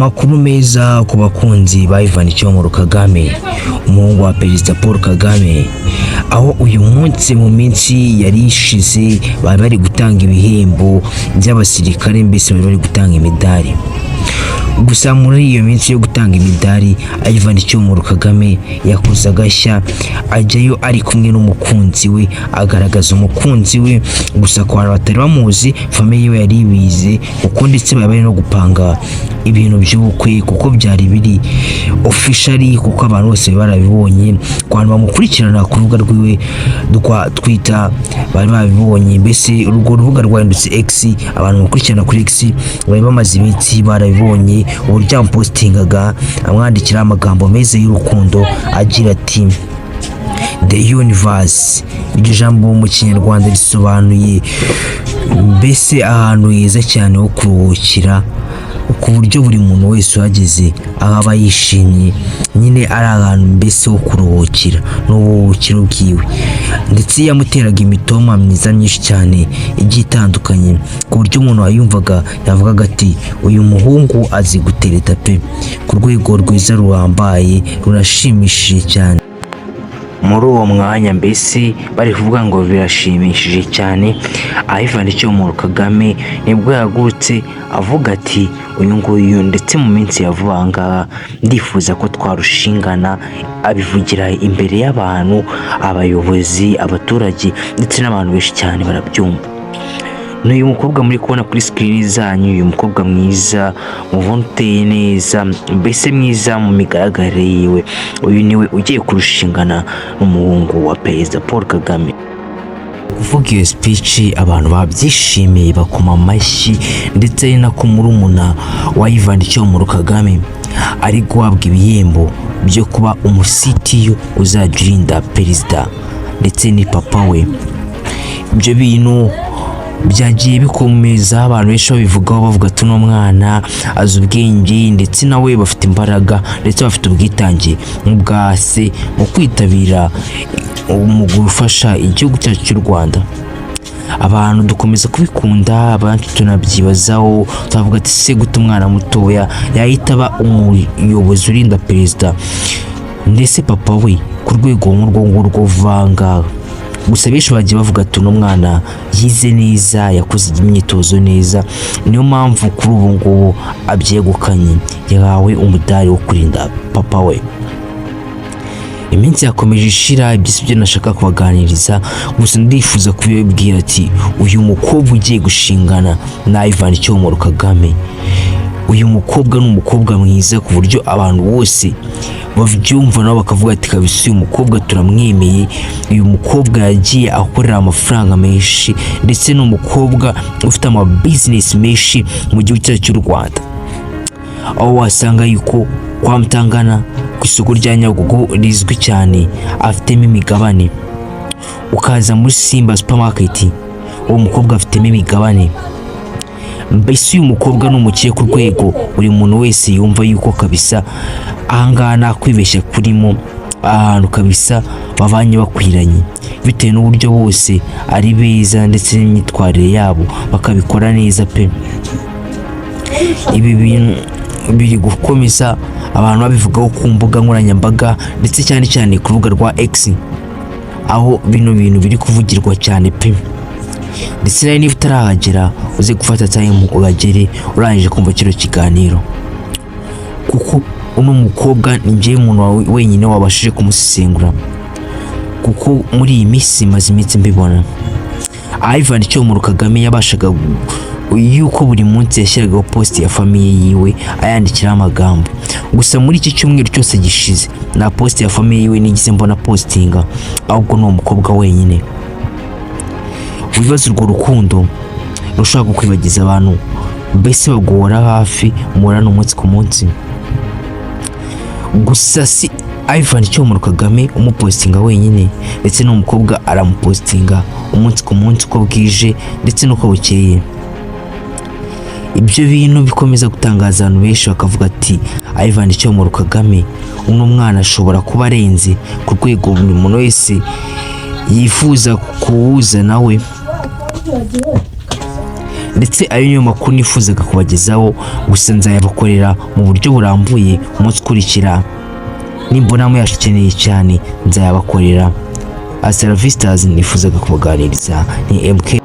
Amakuru meza ku bakunzi ba Ivan Cyomoro Kagame, umuhungu wa Perezida Paul Kagame, aho uyu munsi mu minsi yari ishize bari bari gutanga ibihembo by'abasirikare, mbese bari bari gutanga imidari. Gusa muri iyo minsi yo gutanga imidari, Ivan Cyomoro Kagame yakoze agashya, ajyayo ari kumwe n'umukunzi we, agaragaza umukunzi we. Gusa ku bantu batari bamuzi, famille yiwe yari ibizi, kuko ndetse bari bari no gupanga ibintu by'ubukwe, kuko byari biri officially, kuko abantu bose bari barabibonye. Ku bantu bamukurikirana ku rubuga rwiwe rwa Twitter bari babibonye, mbese urwo rubuga rwahindutse X. Abantu bamukurikirana kuri X bari bamaze iminsi barabibonye uburyo yamupostingaga, amwandikira amagambo meza y'urukundo agira ati "The Universe". Iryo jambo mu Kinyarwanda risobanuye mbese ahantu heza cyane ho kuruhukira, ku buryo buri muntu wese uhageze aho aba yishimye nyine, ari ahantu mbese ho kuruhukira, n'uburuhukiro bwiwe. Ndetse yamuteraga imitoma myiza myinshi cyane igiye itandukanye, ku buryo umuntu wayumvaga yavugaga ati: "Uyu muhungu azi gutereta pe, ku rwego rwiza ruhambaye, rurashimishije cyane." Muri uwo mwanya mbese bari kuvuga ngo birashimishije cyane, Ivan Cyomoro Kagame nibwo yahagurutse avuga ati: "Uyu nguyu ndetse mu minsi ya vuba aha ngaha ndifuza ko twarushingana." Abivugira imbere y'abantu, abayobozi, abaturage ndetse n'abantu benshi cyane barabyumva. Ni uyu mukobwa muri kubona kuri screen zanyu, uyu mukobwa mwiza mubona uteye neza, mbese mwiza mu migaragarire yiwe. Uyu niwe ugiye kurushingana n'umuhungu wa Perezida Paul Kagame. Kuvuga iyo speech, abantu babyishimiye, bakoma amashyi, ndetse ari nako murumuna wa Ivan Cyomoro Kagame ari guhabwa ibihembo byo kuba umusitiyu uzajya urinda perezida ndetse ni papa we. Ibyo bintu byagiye bikomeza abantu benshi babivugaho, bavuga ati: "Uno mwana azi ubwenge, ndetse nawe bafite imbaraga, ndetse bafite ubwitange nk'ubwa se mu kwitabira mu gufasha igihugu cyacu cy'u Rwanda." Abantu dukomeza kubikunda, abandi tunabyibazaho, tukavuga ati: "Se gute umwana mutoya yahita aba umuyobozi urinda perezida, ndetse papa we, ku rwego nk'urwo ngurwo vanga?" Gusa benshi bagiye bavuga ati: "Uno mwana yize neza, yakoze imyitozo neza, niyo mpamvu kuri ubu ngubu abyegukanye, yahawe umudari wo kurinda papa we." Iminsi yakomeje ishira. Ibyo si byo nashaka kubaganiriza, gusa ndifuza kubibwira ati: uyu mukobwa ugiye gushingana na Ivan Cyomoro Kagame, uyu mukobwa ni umukobwa mwiza ku buryo abantu bose babyumva nabo bakavuga ati: "Kabisa uyu mukobwa turamwemeye." Uyu mukobwa yagiye akorera amafaranga menshi, ndetse ni umukobwa ufite ama business menshi mu gihugu cyacu cy'u Rwanda, aho wasanga yuko kwa Mutangana, ku isoko rya Nyabugogo rizwi cyane, afitemo imigabane. Ukaza muri Simba Supermarket, uwo mukobwa afitemo imigabane. Mbese uyu mukobwa ni umukire ku rwego buri muntu wese yumva yuko kabisa ahangaha nta kwibeshya kurimo, ahantu kabisa babanye bakwiranye, bitewe n'uburyo bose ari beza ndetse n'imyitwarire yabo bakabikora neza pe. Ibi bintu biri gukomeza abantu babivugaho ku mbuga nkoranyambaga, ndetse cyane cyane ku rubuga rwa X, aho bino bintu biri kuvugirwa cyane pe. Ndetse nawe niba utarahagera, uze gufata time uhagere urangije kumva kino kiganiro, kuko uno mukobwa ni njyewe umuntu wawe wenyine wabashije kumusesengura, kuko muri iyi minsi maze iminsi mbibona. Ivan Cyomoro Kagame yabashaga yuko buri munsi yashyiragaho post ya famille yiwe, ayandikiraho amagambo. Gusa muri iki cyumweru cyose gishize nta post ya famille yiwe nigeze mbona postinga, ahubwo ni umukobwa wenyine. Wibaza urwo rukundo rushobora kukwibagiza abantu mbese baguhora hafi, muhorana umunsi ku munsi. Gusa si Ivan Cyomoro Kagame umupostinga wenyine, ndetse n'umukobwa aramupostinga umunsi ku munsi, uko bwije ndetse n'uko bukeye. Ibyo bintu bikomeza gutangaza abantu benshi, bakavuga ati: "Ivan Cyomoro Kagame, uno mwana ashobora kuba arenze ku rwego buri muntu wese yifuza kuwuza nawe." Ndetse ayo niyo makuru nifuzaga kubagezaho, gusa nzayabakorera mu buryo burambuye umunsi ukurikira. Nimbona muyakeneye cyane, nzayabakorera. Hasta la vistas. Nifuzaga kubaganiriza ni MK.